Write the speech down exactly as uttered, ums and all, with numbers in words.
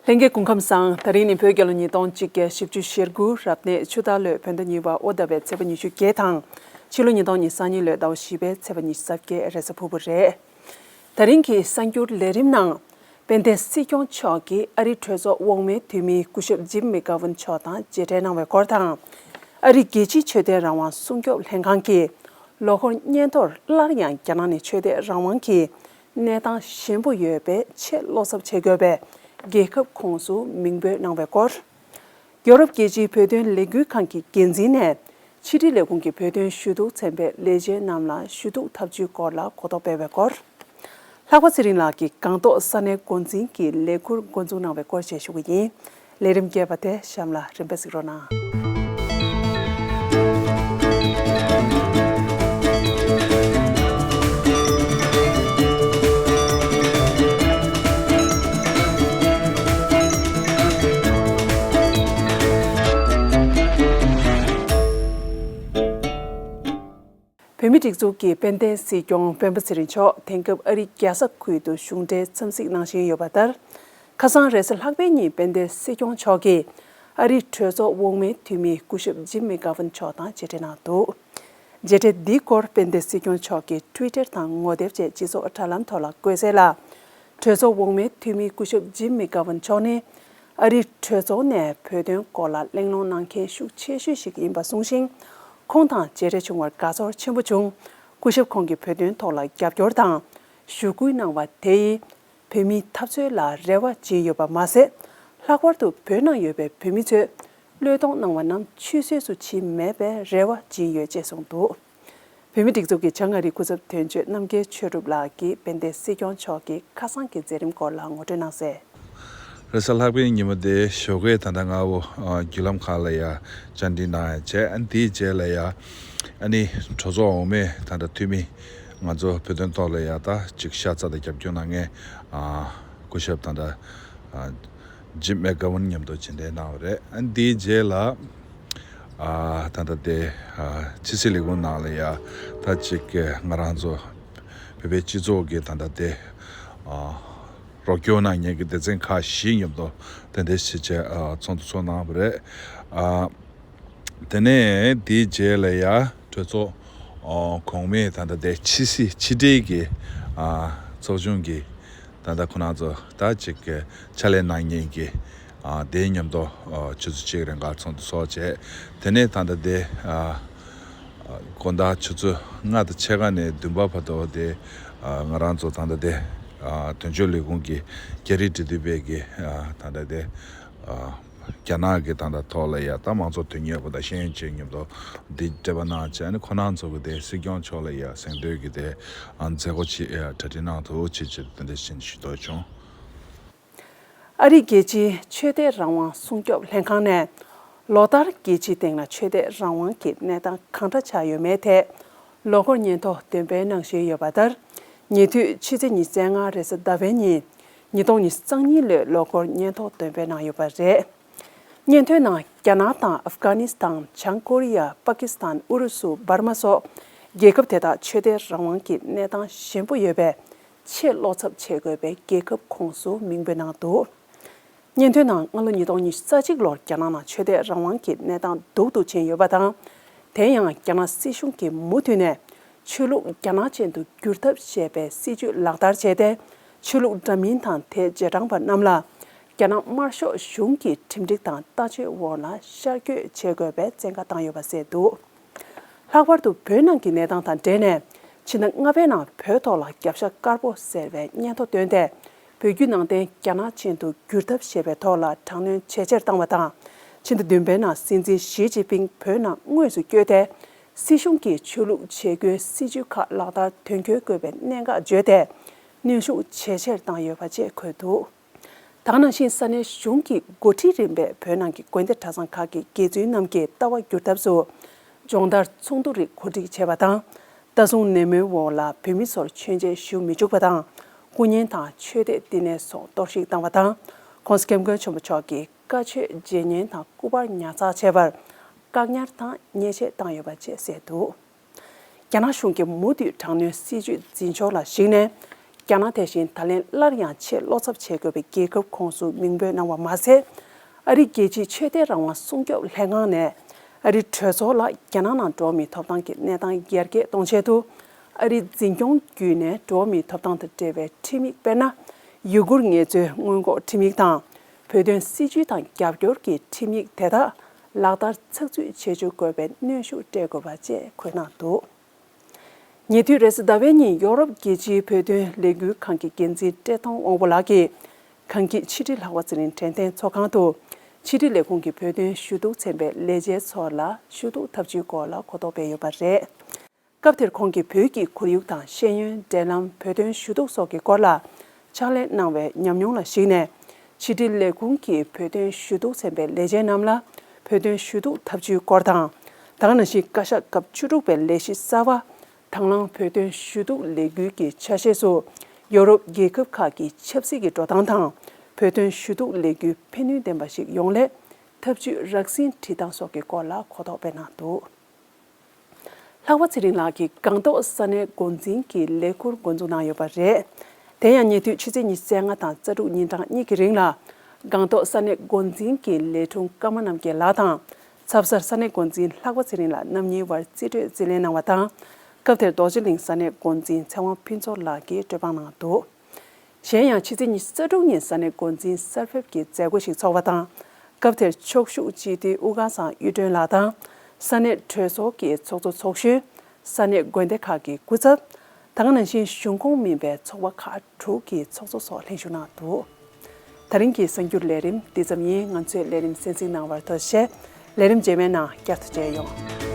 ལྷན་རྒྱས་སྐུ་ཁམས་བཟང་། དེ་རིང་ནི་བོད་རྒྱལ་ལོ་ཉིས་སྟོང་གཅིག་བརྒྱ་བཞི་བཅུ་ཞེ་དགུ་རབ་གནས་ཆུ་སྟག་ལོའི་བོད་ཟླ་གཉིས་པ་དབོ་ཟླ་བའི་ཚེས་པ་ཉི་ཤུ་བརྒྱད་དང་། ཕྱི་ལོ་ཉིས་སྟོང་ཉི་ཤུ་རྩ་གཉིས་ལོའི་ཟླ་བ་བཞི་པའི་ཚེས་པ་ཉི་ཤུ་རྩ་བརྒྱད་རེས་གཟའ་ཕུར་བུ་རེད། དེ་རིང་གི་གསར་འགྱུར་ལས་རིམ་ནང་། དཔལ་ལྡན་སྲིད་སྐྱོང་མཆོག་གིས་ཨ་རིའི་གྲོས་ཚོགས་འོག་མའི་འཐུས་མི་སྐུ་ཞབས་ཇིམ་མེ་གྷ་ཝན་མཆོག་དང་མཇལ་འཕྲད་གནང་བའི་སྐོར་དང་། ཨ་རིའི་རྒྱལ་སྤྱིའི་ཆོས་དད་རང་དབང་སྲུང་སྐྱོབ་ལྷན་ཁང་གིས་ལོ་འཁོར་སྔོན་ཐོར་སླར་ཡང་རྒྱ་ནག་ནས་ཆོས་དད་རང་དབང་གི་གནས་སྟངས་ཞན་པོ་ཡོད་པའི་ཆེད་བློ་འཚབ་བྱེད་དགོས་པའི་རྒྱལ་ཁབ་ཁོངས་སུ་མིང་འབོད་གནང་བའི་སྐོར། ཡོ་རོབ་རྒྱལ་སྤྱིའི་བོད་དོན་ལས་འགུལ་ཁང་གི་འགན་འཛིན་ནས་ཕྱི་དྲིལ་ལས་ཁུངས་ཀྱི་བོད་དོན་ཞུ་གཏུག་ཚན་པའི་ལས་བྱེད་རྣམས་ལ་ཞུ་གཏུག་ཐབས་ཇུས་སྐོར་ལ་གོ་རྟོགས་སྤེལ་བའི་སྐོར། ལྷག་པ་ཚེ་རིང་ལགས་ཀྱིས་སྒང་ཏོག་ས་གནས་འགོ་འཛིན་གྱི་ལས་ཁུར་འགོ་འཛུགས་གནང་བའི་སྐོར་བཅས་ཞུ་གི་ཡིན། ལས་རིམ་རྒྱས་པ་དེ་གཤམ་ལ་རིམ་པས་གཟིགས་རོགས་གནང་། བོད་མིའི་སྒྲིག་འཛུགས་ཀྱི་དཔལ་ལྡན་སྲིད་སྐྱོང་སྤེན་པ་ཚེ་རིང་མཆོག་དེང་སྐབས་ཨ་རིའི་རྒྱལ་ས་ཁུལ་དུ་གཞུང་འབྲེལ་འཚམས་གཟིགས་གནང་བཞིན་ཡོད་པ་ལྟར། ཁ་སང་རེས་གཟའ་ལྷག་པའི་ཉིན་དཔལ་ལྡན་སྲིད་སྐྱོང་མཆོག་གིས་ཨ་རིའི་གྲོས་ཚོགས་འོག་མའི་འཐུས་མི་སྐུ་ཞབས་ཇིམ་མེ་གྷ་ཝན་མཆོག་དང་མཇལ་འཕྲད་གནང་འདུག། མཇལ་འཕྲད་འདིའི་སྐོར་དཔལ་ལྡན་སྲིད་སྐྱོང་མཆོག་གིས་ཊུའི་ཊར་དང་ངོ་དེབ་བཅས་སྤྱི་ཚོགས་དྲ་ལམ་ཐོག་ལ་བཀོད་གསལ་ལ། གྲོས་ཚོགས་འོག་མའི་འཐུས་མི་སྐུ་ཞབས་ཇིམ་མེ་གྷ་ཝན་མཆོག་ནི། ཨ་རིའི་གྲོས་ཚོགས་ནས་བོད་དོན་སྐོར་ལ་གླེང་སློང་གནང་མཁན་ཤུགས་ཆེ་ཤོས་ཤིག་ཡིན་པ་གསུངས་ཤིང་། ཁོང་དང་མཇལ་འཕྲད་བྱུང་བར་དགའ་ཚོར་ཆེན་པོ་བྱུང་། སྐུ་ཞབས་ཁོང་གིས་བོད་དོན་ཐོག་ལ་རྒྱབ་སྐྱོར་དང་། ཞུ་སྐུལ་གནང་བ་དེ་ཡིས། བོད་མིའི་འཐབ་རྩོད་ལ་རེ་བ་བྱིན་ཡོད་པ་མ་ཟད། ལྷག་པར་དུ་བོད་ནང་ཡོད་པའི་བོད་མི་ཚོས། བློས་གཏོང་གནང་བ་རྣམས་ཆུད་ཟོས་སུ་ཕྱིན་མེད་པའི་རེ་བ་བྱིན་ཡོད་ཅེས་གསུངས་འདུག། བོད་མིའི་སྒྲིག་འཛུགས་ཀྱི་བྱང་ཨ་རིའི་སྐུ་ཚབ་དོན་གཅོད་རྣམ་རྒྱལ་ཆོས་གྲུབ་ལགས་ཀྱིས་དཔལ་ལྡན་སྲིད་སྐྱོང་མཆོག་གི་ཁ་སང་གི་མཛད་རིམ་སྐོར་ལ་ངོ་སྤྲོད་གནང་གསལ། རེས་གཟའ་ལྷག་པའི་ཉིན་མོ་དེ་ཞོགས་ཀས་ད་ལྟ་སྔ་བོ་ཨ་བརྒྱུད་ལམ་ཁག་ལ་ཡ་བཅར་འདྲི་གནང་ཡ་བྱས། ཨ་ནི་དེའི་རྗེས་ལ་ཡ་ཨ་ནི་གྲོས་ཚོགས་འོག་མའི་ད་ལྟ་འཐུས་མི་ང་ཚོ་བོད་དོན་ཐོག་ལ་ཡ་ད་ཅིག་ཤ་ཚ་དང་རྒྱབ་སྐྱོར་གནང་མཁན་ཨ་སྐུ་ཞབས་ད་ལྟ་ཨ་ཇིམ་མེ་གྷ་ཝན་མཉམ་དུ་མཇལ་འཕྲད་གནང་བ་རེད། ཨ་ནི་དེའི་རྗེས་ལ། ཨ་ད་ལྟ་དེ་ཨ་ཕྱི་སྲིད་ལས་ཁུངས་ནང་ལ་ཡ་ད་ཅིག་ང་རང་ཚོ་བོད་པའི་སྤྱི་ཚོགས་ཀྱི་ད་ལྟ་དེ་ཨ་རོགས་སྐྱོར་གནང་མཁན་གྱི་སྡེ་ཚན་ཁག་བཞི་མཉམ་དུ་དེ་འདྲ་ཞིག་བྱས་ཨ་ཚོགས་འདུ་ཚོགས་གནང་བ་རེད། ཨ་དེ་ནས་དེའི་རྗེས་ལ་ཡ་གྲོས་ཚོགས་ཨ་གོང་མའི་ད་ལྟ་དེ་ཕྱི་སྲིད་ཕྱི་འབྲེལ་གྱི་ཨ་ཚོགས་ཆུང་གི་ད་ལྟ་ཁོ་རང་ཚོ་ད་ཅིག་གི་ཕྱག་ལས་གནང་མཁན་གྱི་ཨ་དེའི་མཉམ་དུ་ཨ་ཆུ་ཚོད་གཅིག་རིང་ག་ཚོགས་འདུ་ཚོགས་བྱས། དེ་ནས་ད་ལྟ་དེ་ཨ་དགོང་དག་ཆུ་ཚོད་ལྔ་དང་ཕྱེད་ཀ་ནས་བདུན་པ་བར་དུ་དེ་ཨ་ང་རང་ཚོ་ད་ལྟ་དེ་ཨ་དོན་གཅོད་ལས་ཁུངས་ཀྱི་རྒྱ་རིགས་འབྲེལ་མཐུད་པའི་གི་ཨ་ད་ལྟ་དེ་ཨ་རྒྱ་ནག་གི་ད་ལྟ་ཐོག་ལ་ཡ་ད་མང་གཙོ་དོན་གཉེར་བ་དང་ཤེས་ཡོན་ཅན་མཉམ་དུ་འདི་འབྲེལ་བ་གནང་བྱས། ཨ་ནི་ཁོ་རང་ཚོ་གི་དེ་སྲིད་སྐྱོང་མཆོག་ལ་ཡ་གཟེངས་བསྟོད་ཀྱི་དེ་ཨ་མཛད་སྒོ་ཅིག་ཨ་གྲ་སྒྲིག་གནང་འདུག་ཅེས་ཅེས་དེ་འདྲ་བཞིན་ཞུ་འདོད་བྱུང་། ཨ་རིའི་རྒྱལ་སྤྱིའི་ཆོས་དད་རང་དབང་སྲུང་སྐྱོབ་ལྷན་ཁང་ནས་ལོ་ལྟར་རྒྱལ་སྤྱིའི་སྟེང་ལ་ཆོས་དད་རང་དབང་གི་གནས་སྟངས་གང་འདྲ་ཆགས་ཡོད་མེད་ཐད་ལོ་འཁོར་སྙན་ཐོ་འདོན་སྤེལ་གནང་བཞིན་ཡོད་པ་ལྟར། ཉེ་དུས་ཕྱི་ཚེས་ཉི་ཤུ་རྩ་ལྔ་རེས་གཟའ་ཟླ་བའི་ཉིན་ཉིས་སྟོང་ཉི་ཤུ་རྩ་གཉིས་ལོའི་ལོ་འཁོར་སྙན་ཐོ་འདོན་སྤེལ་གནང་ཡོད་པ་རེད། སྙན་ཐོའི་ནང་རྒྱ་ནག་དང་ཨབ་གྷ་ནི་སི་ཐན། བྱང་ཀོ་རི་ཡ། པ་ཀི་སི་ཐན། ཨུ་རུ་སུ། འབར་མ་སོགས་རྒྱལ་ཁབ་དེ་དག་ཆོས་དད་རང་དབང་གི་གནས་སྟངས་ཞན་པོ་ཡོད་པའི་ཆེས་བློ་འཚབ་བྱེད་དགོས་པའི་རྒྱལ་ཁབ་ཁོངས་སུ་མིང་འབོད་གནང་འདུག། སྙན་ཐོའི་ནང་སྔ་ལོ་ཉིས་སྟོང་ཉི་ཤུ་རྩ་གཅིག་ལོར་རྒྱ་ནག་ནང་ཆོས་དད་རང་དབང་གི་གནས་སྟངས་སྡུག་ཏུ་ཕྱིན་ཡོད་པ་དང་། དེ་ཡང་རྒྱ་ནག་སྲིད་གཞུང་གིས་མུ་མཐུད་ནས་ཆོས་ལུགས་རྒྱ་ནག་ཅན་དུ་བསྒྱུར་ཐབས་ཞེས་པའི་སྲིད་ཇུས་ལག་བསྟར་བྱས་ཏེ། ཆོས་ལུགས་འདྲ་མིན་དང་དེའི་རྗེས་འབྲང་པ་རྣམས་ལ་རྒྱ་ནག་དམར་ཤོག་གཞུང་གི་ཁྲིམས་སྒྲིག་དང་ལྟ་སྤྱོད་འོག་ལ་ཤར་བསྐྱོད་བྱེད་དགོས་པའི་བཙན་བཀའ་བཏང་ཡོད་པ་གསལ་འདུག། ལྷག་པར་དུ་བོད་ནང་གི་གནས་སྟངས་དང་འབྲེལ་ནས་ཕྱི་ཟླ་ལྔ་པའི་ནང་བོད་ཐོག་ལ་རྒྱབ་ཤ་དཀར་པོ་ཟེར་བའི་སྙན་ཐོ་བཏོན་ཏེ། བོད་བརྒྱུད་ནང་བསྟན་རྒྱ་ནག་ཅན་དུ་བསྒྱུར་ཐབས་ཞེས་པའི་ཐོག་ལ་དྲག་གནོན་ཇེ་ཆེར་བཏང་བ་དང་། ཕྱི་ཟླ་བདུན་པའི་ནང་སྲིད་འཛིན་ཞི་ཅིན་ཕིང་བོད་ནང་དངོས་སུ་བསྐྱོད་དེ། སྲིད་གཞུང་གིས་ཆོས་ལུགས་བྱེད་སྒོའི་སྲིད་ཇུས་ཁག་ལག་བསྟར་དོན་འཁྱོལ་དགོས་པའི་གནད་འགག་བརྗོད་དེ། གནོན་ཤུགས་ཇེ་ཆེར་བཏང་ཡོད་པ་བཅས་འཁོད་འདུག། ད་ག་ནང་བཞིན་ས་གནས་གཞུང་གི་འགོ་ཁྲིད་རིམ་པས་བོད་ནང་གི་དགོན་སྡེ་གྲྭ་ཚང་ཁག་གི་དགེ་བཙུན་རྣམས་ཀྱི་ལྟ་བ་བསྒྱུར་ཐབས་སུ་སྦྱོང་བརྡར་ཚོགས་འདུ་རིགས་གོ་སྒྲིག་བྱས་པ་དང་། ལྟ་སྲུང་ནན་མོའི་འོག་ལ་བོད་མི་ཚོར་མཆོད་མཇལ་ཞུ་མི་འཇུག་པ་དང་། སྐུ་བརྙན་དང་ཆོས་དད་བསྟི་གནས་སོགས་གཏོར་བཤིག་བཏང་བ་དང་། ྋགོང་ས་ྋསྐྱབས་མགོན་ཆེན་པོ་མཆོག་གི་བཀའ་ཆོས་བརྗེད་ཉན་དང་སྐུ་པར་ཉར་ཚགས་བྱས་པར་བཀག་ཉར་དང་ཉེས་ཆད་བཏང་ཡོད་པ་བཅས་གསལ་འདུག། རྒྱ་ནག་གཞུང་གིས་མུ་མཐུད་དྲག་གནོན་སྲིད་ཇུས་འཛིན་ཕྱོགས་ལ་གཞིགས་ནས། རྒྱ་ནག་དེ་བཞིན་ད་ལན་སླར་ཡང་ཆེས་བློ་འཚབ་བྱེད་དགོས་པའི་རྒྱལ་ཁབ་ཁོངས་སུ་མིང་འབོད་གནང་བ་མ་ཟད། ཨ་རིའི་རྒྱལ་སྤྱིའི་ཆོས་དད་རང་དབང་སྲུང་སྐྱོབ་ལྷན་ཁང་ནས་ཨ་རིའི་གྲོས་ཚོགས་ལ་རྒྱ་ནག་ནང་འགྲོ་བ་མིའི་ཐོབ་ཐང་གི་གནས་སྟངས་རྒྱ་སྐྱེད་གཏོང་ཆེད་དུ། ཨ་རིའི་འཛིན་སྐྱོང་བརྒྱུད་ནས་འགྲོ་བ་མིའི་ཐོབ་ཐང་དང་འབྲེལ་བའི་ཁྲིམས་ཡིག་དཔེར་ན། ཡུ་གུར་ངལ་རྩོལ་སྔོན་འགོག་ཁྲིམས་ཡིག་དང་། བོད་དོན་སྲིད་བྱུས་དང་རྒྱབ་སྐྱོར་གྱི་ཁྲིམས་ཡིག་དེ་དག་ལག་བསྟར་ཚགས་ཚུད་བྱེད་བཅུག་དགོས་པའི་གནོན་ཤུགས་སྤྲད་དགོས་པ་བཅས་འཁོད་གནང་འདུག། ཉེ་དུས་རེས་གཟའ་ཟླ་བའི་ཉིན་ཡོ་རོབ་རྒྱལ་སྤྱིའི་བོད་དོན་ལས་འགུལ་ཁང་གི་འགན་འཛིན་བཀྲས་མཐོང་དབང་པོ་ལགས་ཀྱིས། གངས་སྐྱིད་ཕྱི་དྲིལ་ལྷག་པ་ཚེ་རིང་དྲན་རྟེན་ཚོགས་ཁང་དུ། ཕྱི་དྲིལ་ལས་ཁུངས་ཀྱི་བོད་དོན་ཞུ་གཏུག་ཚན་པའི་ལས་བྱེད་ཚོ་ལ་ཞུ་གཏུག་ཐབས་ཇུས་སྐོར་ལ་གོ་རྟོགས་སྤེལ་ཡོད་པ་རེད། སྐབས་དེར་ཁོང་གིས་བོད་ཀྱི་ཁོར་ཡུག་དང་ཤེས་ཡོན། འབྲེལ་ལམ། བོད་དོན་ཞུ་གཏུག་སོགས་ཀྱི་སྐོར་ལ་ཕྱག་ལས་གནང་བའི་ཉམས་མྱོང་ལ་གཞིགས་ནས། ཕྱི་དྲིལ་ལས་ཁུངས་ཀྱིས་བོད་དོན་ཞུ་གཏུག་ཚན་པའི་ལས་བྱེད་རྣམས་ལ་བོད་དོན་ཞུ་གཏུག་ཐབས་ཇུས་སྐོར་དང་། ད་ག་ནང་བཞིན་བཀའ་ཤག་སྐབས་བཅུ་དྲུག་པའི་ལས་གཞི་གསར་པ། དང་བླངས་བོད་དོན་ཞུ་གཏུག་ལས་འགུལ་གྱི་ཆ་ཤས་སུ། ཡོ་རོབ་རྒྱལ་ཁབ་ཁག་གི་ཆབ་སྲིད་ཀྱི་འགྲོ་སྟངས་དང་། བོད་དོན་ཞུ་གཏུག་ལས་འགུལ་ཕན་ནུས་ལྡན་པ་ཞིག་ཡོང་སླད། ཐབས་ཇུས་རགས་ཟིན་སྒྲིག་སྟངས་སོགས་ཀྱི་སྐོར་ལ་གོ་རྟོགས་སྤེལ་གནང་འདུག། ལྷག་པ་ཚེ་རིང་ལགས་ཀྱིས་སྒང་ཏོག་ས་གནས་འགོ་འཛིན་གྱི་ལས་ཁུར་འགོ་འཛུགས་གནང་ཡོད་པ་རེད། དེ་ཡང་ཉེ་དུས་ཕྱི་ཚེས་ཉི་ཤུ་རྩ་ལྔ་དང་རྩ་དྲུག་ཉིན་གྲངས་གཉིས་ཀྱི་རིང་ལ། སྒང་ཏོག་ས་གནས་འགོ་འཛིན་གྱི་ལས་དྲུང་ཀརྨ་རྣམ་རྒྱལ་ལགས་དང་། ཚབ་གསར་ས་གནས་འགོ་འཛིན་ལྷག་པ་ཚེ་རིང་ལགས་རྣམ་གཉིས་བར་རྩིས་སྤྲོད་རྩིས་ལེན་གནང་བ་དང་། སྐབས་དེར་རྡོ་རྗེ་གླིང་ས་གནས་འགོ་འཛིན་ཚེ་དབང་ཕུན་ཚོགས་ལགས་ཀྱིས་གྲོས་འབངས་གནང་འདུག། གཞན་ཡང་ཕྱི་ཚེས་ཉི་ཤུ་རྩ་དྲུག་ཉིན་ས་གནས་འགོ་འཛིན་གསར་ཕེབས་ཀྱི་མཛད་སྒོ་ཞིག་ཚོགས་པ་དང་། སྐབས་དེར་ཕྱོགས་བཞུགས་སྤྱི་འཐུས་དབུ་དཀར་ཚང་གཡུ་སྒྲོན་ལགས་དང་། ས་གནས་གྲོས་ཚོགས་ཀྱི་ཚོགས་གཙོ་ཚོགས་གཞོན། ས་གནས་དགོན་སྡེ་ཁག་གི་སྐུ་ཚབ། ད་ག་ནང་བཞིན་གཞུང་ཁོངས་མིན་པའི་ཚོགས་པ་ཁག་དྲུག་གི་ཚོགས་གཙོ་སོགས་ལྷན་ཞུགས་གནང་འདུག། ད་རིང་གི་གསར་འགྱུར་ལས་རིམ་འདི་ཙམ་ཡིན། ང་ཚོའི་ལས་རིམ་གསན་གཟིགས་གནང་བར་ཐུགས་རྗེ་ཆེ། ལས་རིམ་རྗེས་མའི་ནང་བསྐྱར་དུ་མཇལ་ཡོང་།